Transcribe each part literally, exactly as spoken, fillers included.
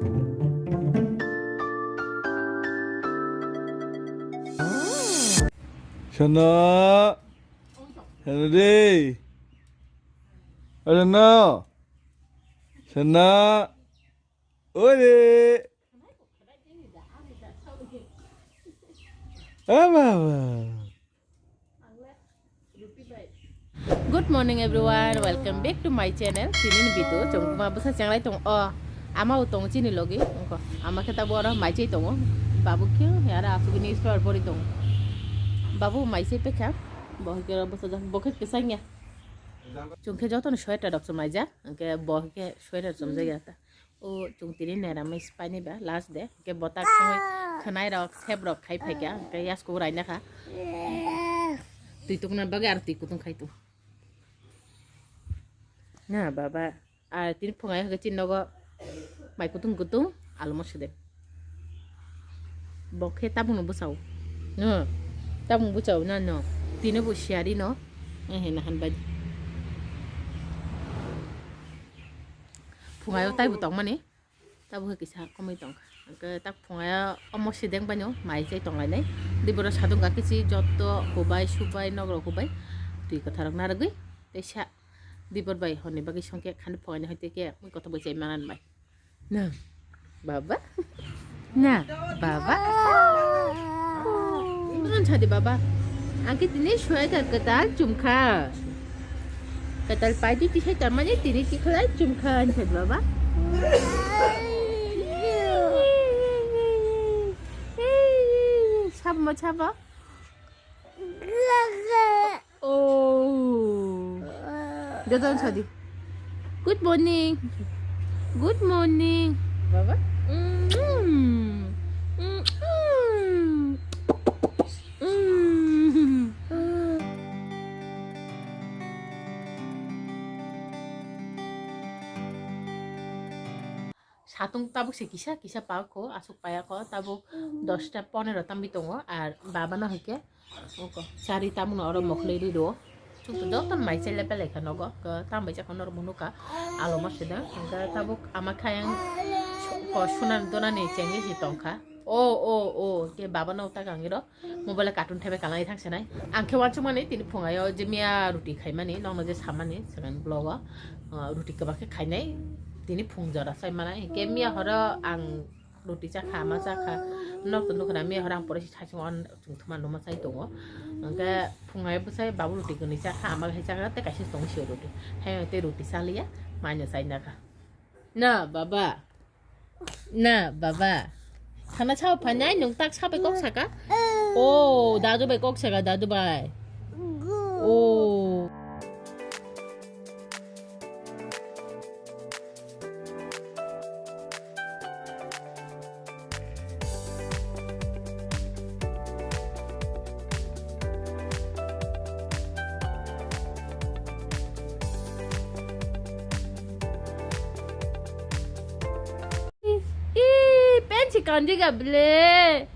Sana. Sana de. Sana. Sana. Ore. Ama, ama. Good morning everyone, welcome back to my channel. Tini ni video chwng ma bwsa chenglai tong o, ama o tong chini logi, wngkha ama khe tabuk oro mai chai tongo, babu khe aro asugwi newspaper pori tongo, babu mai chai pekha, bo khe oro bwsa jak, bo khe kwchangya, chwng khe jotono sweater rok chumlaijak, hwnkhe bo khe sweater chumjakya ta. O chwng tini neramwi spainai ba last day. Hwnkhe bwtak thangwi khwnai rok, sep rok khai phaikha. Hwnkhe yasku raina kha. Twi tukna bagwi aro twi kutung khai tung. Na baba. Ar tini phungai hwnkhe chini nogo mai kutung kutung alu mosodem. Bo khe tabukno bwsao. No. Tabuk bwsao na no. Tini bo siyari no. Ehe nahan bai. Phungaio taibo tongmani. Tabuk kisa komoi tongkha. Hwnkhe tak phungaio omo sideng baino mai chai tonglainai. Diboro sadung ga kichi jotto hubai subai nogro hubai. Twi kwtharok narwgwi. Teisa dibor bai honni bagwi songkhe khani phungaini hoite khe mui kothok bai chai manan bai. Na, baba. Na, baba. Ano sadi baba. Ang khe tini sweater kwtal chumkha. Kwtal paidi tisai tamani tini tikhlai chumkha, ano sadi baba. Sabo, sabo. Oh. Joto sadi. Good morning. Good morning. Baba. Mm. Mm. Mm. Satung tabuk se kisa kisa pa kho, aswk paya kho, tabuk dosta ponero tambi tongo, ar baba no hwnkhe oko chari tamno oro mokhlwi ri rwo. Chwng to joto mai chai le belai kha nogo, ko tam bai jakha norok bo nukha, alo ma sida, hwnkhe tabuk ama khe ayang ko suna dona ni chengwi si tongkha. O, o, o, ke baba no ta kangiro. Mobile cartoon thaibai kalai thang sinai. Ang khe uansukmani tini phungaio je miya ruti khaimani, nokno je samani, second vlog o, ah, ruti kwbang khe khainai. Tini phung jora sai manai. Hinkhe miya horo ang ruti chakha, ama chakha. Nokto nukha na miya horo ang pore si thaichung on chungthuma numa chai tongo. Hinkhe phungai bwsai babu ruti kwnwi chakha, ama hai chakha tei kaisa tong sio ruti. Hai tei ruti chaliya, maino chai nakha. Na, baba. Na, baba. Thana sao phainai, nwng tak sabai kok saka? O, dadu bai kok saka, dadu bai. O. Ih, pensi kanjwi ga bele.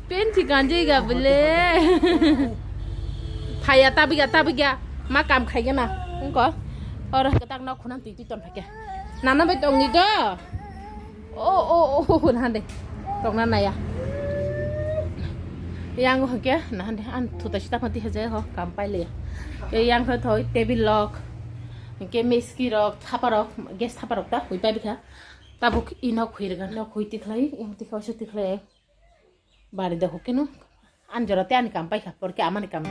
Pensi kanjwi ga bele. Phaya tabiga tabiga. Ma kam khaigana. Wngko. Oro kwtak nok khunam twi twi ton phaikhe. Nana bai tongni do. O, o, o, o, nahande. Tongna naya. Yang hwnkhe nahande an thuta sita phanti haje ho kam paile. Ke yang khe thoi table lock. Ke meski rok, thapa rok, gas thapa rok ta hui pai bikha. Tabuk ino khuirga, ino khui tikhlai, yang tikhlai, se tikhlai. Bari da hukino. Anjora te ani kam paikha, porke amani kam.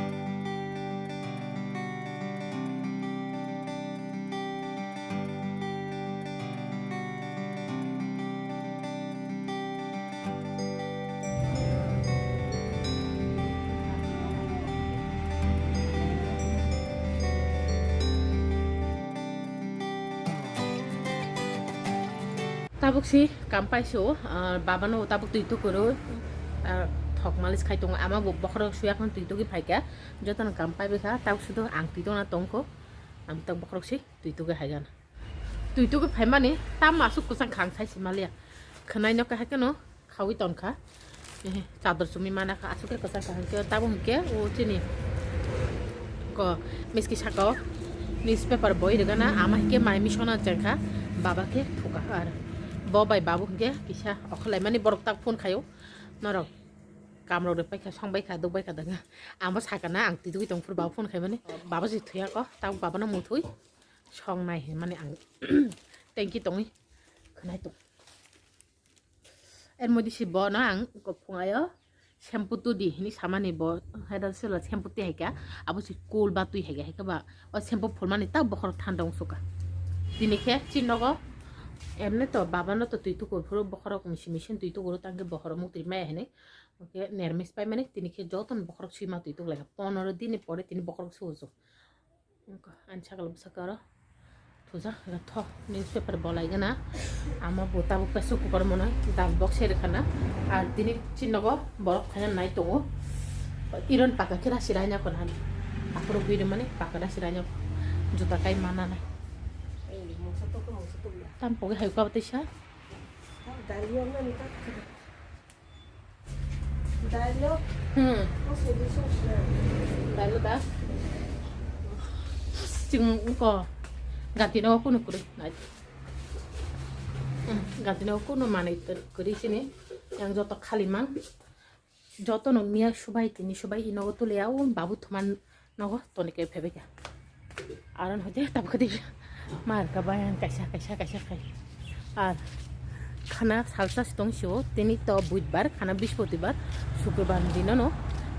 Tabuk si kam paisio, ah, baba no tabuk twi tukuro, ah, thok malis khai tongo, ama bo bokhorok suya khon twi tugwi phaikha, jotono kam paibaikha, tabuk sudo ang twi tongna tongkho, ang tak bokhorok si twi tugwi haigan. Twi tugwi phaimani tamma aswk kwchang khang sai si maliya, khwnai no kahai kheno. Khawi tongkha. Ehe, chador chumui mana kha, aswk khe kwchak kha, hinkhe tabuk hinkhe o chini ko miski saka o newspaper boi rwgana, ama hinkhe mai misona chengkha, baba khe thuka ar. Bo bai babu hwnkhe kisa okhorlaimani borok tak phone khaio. Norok kamrok rwpaikha, songbaikha, dukbaikha danga. Amo sakana ang twi tugwi tongphuru babu phone khaimani. Babu se thuyako, tak babano muthwi songnai hinmani ang tengki tongwi khwnai tong. Er modi si bono ang phungaio shampoo twi di hini samani bo haidal sela shampoo twi haika abo si cool ba twi haika haika ba o shampoo phulmani ta bokhorok thanda wng suka. Tini khe chini nogo emne to babano to twi tukur phuru bokhorok misi misi twi tukuru tangke bokhorok muk twi maya hini. Oke nermis paimani tini khe jotono bokhorok sima twi tuklaika. Ponoro dini pore tini bokhorok sujo. Ani sakalo bwsakhe oro thujak, tho newspaper bo laigana. Ama bo tabuk pressure cooker mono dal box se rwkhana. Ar tini chini nogo borok khaina nai tongo. Iron paka khe rasi raina kono hani. Aphuru bui rwmani paka rasi raina juta kai mananai. Tam pogi hai ukha teisa. Dailo. Hmm. Dailo da. Chwng ko gati no kunu kuri. Hmm, gati no kunu manwi kuri sini. Yang joto khali mang. Joto no miya subai tini subai ino tuli ya o babu thuman. Nogo toni kai phaibai kha. Aron hoite tabuk di mar ka bayan kaisa kaisa kaisa khai. Ar khana salsa sitong sio tini to budbar khana bispotibar sukurbar dino no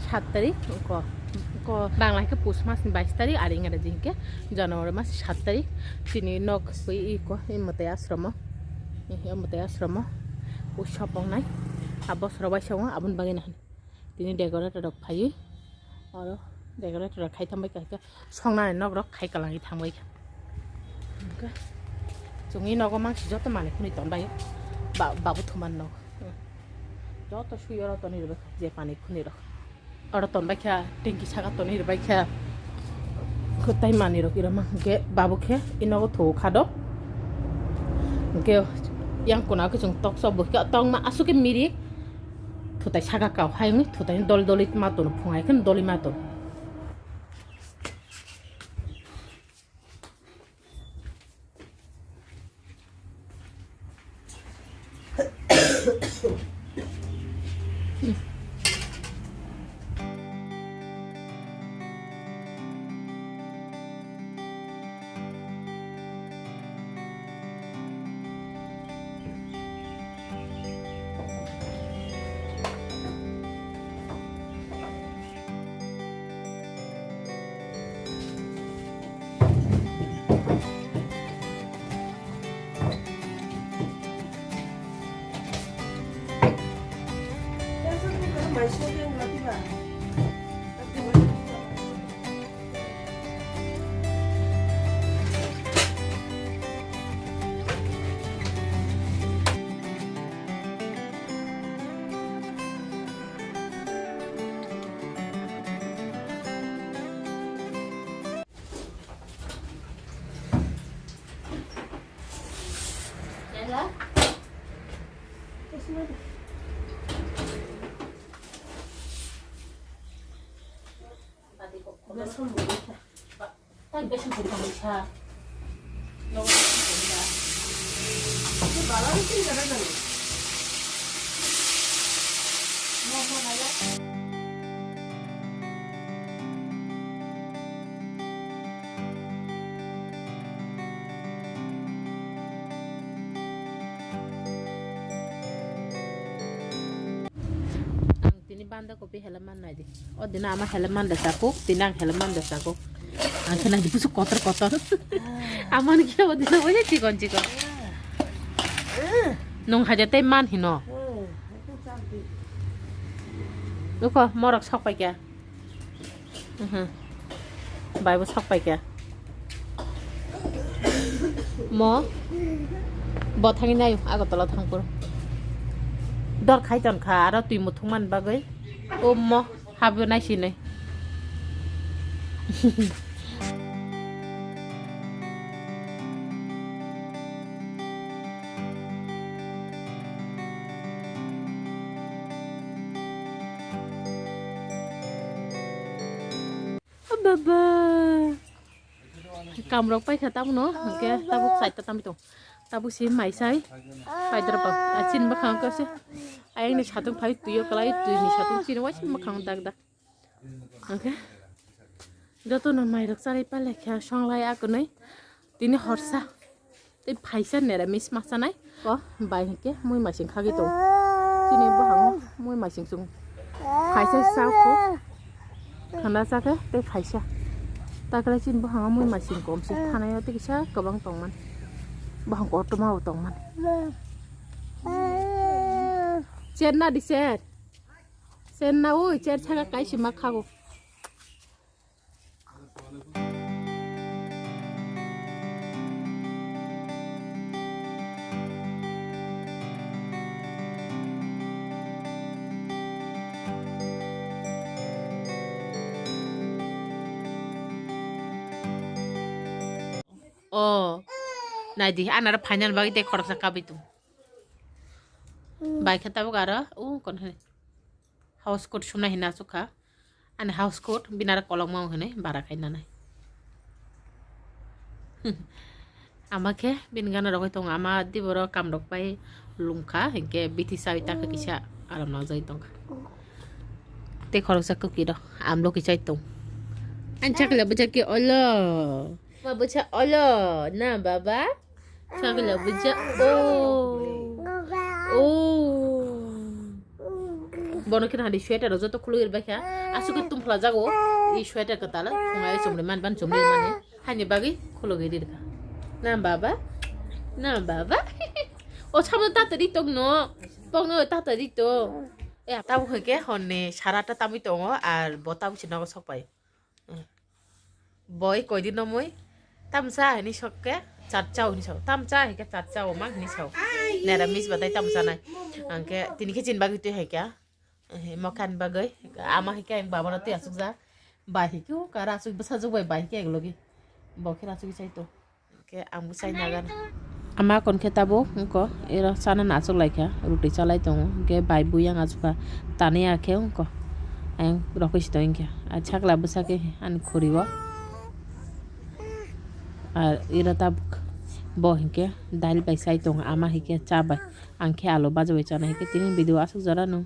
sat tarik ko ko bangla ke pus mas ni bais tarik ar ingreji ke january mas sat tarik tini nok wi i ko i mote asromo i mote asromo u sopong nai abo srobai songo abun bagina. Tini decorator rok phaiwi oro decorator rok khai thangbai kha, songnani nok rok khai kalangwi thangbai kha. Hwnkhe chwngwi nogo mangsi joto manwi khwnwi tonbai ba-, babu thuman nok joto swi oro tonwi rwbai kha je manwi khwnwi rok oro tonbai kha, tengki saka tonwi rwbai kha. Khwtai manwi rok iro ma hwnkhe babu khe inogo thuo kha do. Hwnkhe yang kuna khe chwng tok sok bo khe tongma aswk khe miri. Thutai saka kau hai wngwi thutai dol doli ma tono phung hai khe doli ma tono. Ang tini banda kopi helai man nai di. O dina ama helai man da sakuk, tini ang helai man da sakuk. Ang khe nai di busu kotor kotor. Amani khe o dina oya chikon chikon. Nung haja tei man hino. Nukho morok sok pai kya. Mhm. Bai bo sok pai kya. Mo bo thangwi nayo Agartala thangphuru. Dor khai ton kha aro twi muthung man bagwi. O mo habo nai sinai. O baba. Kamrok paikha tamono, hwnkhe tabuk saita tamwi tong. Tabuk si maisai paidar ba, a chini bwkhang khe se ayang ni satung phai tuyo kwlai, twi ni satung chini waisa bwkhang dak dak. Hwnkhe joto no mairok charai palai khe songlai akonwi tini horsa tei phaisa nera mis ma chanai ko bai hwnkhe mui maising khagwi tong. Chini bwkhango mui maising chwng phaisa sa kho. Khanda chakhe tei phaisa. Takle chini bwkhango mui maising kom se thanaio tei kisa kwbang tongmani. Bwkhang kotorma bo tongmani. Cher na di cher. Cher na oi, cher chaka kaisi ma khago. O, naidi, anara final bagwi tei khoroksa kabui tung. Bai khe tabuk aro, o, kon hai. House coat sumna hinna asukha. Ani house coat, bini aro kolokma hwnwi bara khai nanai. Ama khe bini gana rogwi tongo, ama diboro kam rok pai lungkha, hinkhe bithi sawi takha kisa aram nang jai tongkha. Tei khoroksa kwkwi rok amlo kichai tong. Ani chakla bwchak khe olo. Ma bwsa olo na baba? Chakla bwsa o. O. Bono khe hadi sweater joto khulugwi rwbaikha. Aswk khe tumphla jago. I sweater kwtal phungai chumri man ban chumri mani. Hani bagwi khulugwi rirwkha. Na baba? Na baba? O samno tata ri tong no. Tong no tata ri tong. E tabuk hwnkhe honni sara ta tamwi tongo ar bo tabuk se nogo sok pai. Boi koidi nomoi tamsa hini sokke chatchao hini sok. Tamsa hike chatchao mang hini sok. Nera mis batai tamsa nai. Angke tini khe chin bagwi twi haikya. Mokan bagwi ama hike ang babano twi asukja. Bai hike kara asuk bwsajwk bai bai hike eglogi. Bo khe asuk chai to. Ke ang bwsai nagan. Ama kon khe tabuk wngko, ero chana nachuklaikha, roti chalai tongo, hwnkhe bai buyang achukha, tani akhe wngko, ayang rokhe sito wngkha, a chakla bwsa khe ani khuri o, ar ero tabuk bo hinkhe dail bai chai tongo, ama hinkhe cha bai, ang khe alu baja bai chana hinkhe tini video aswk jora nung.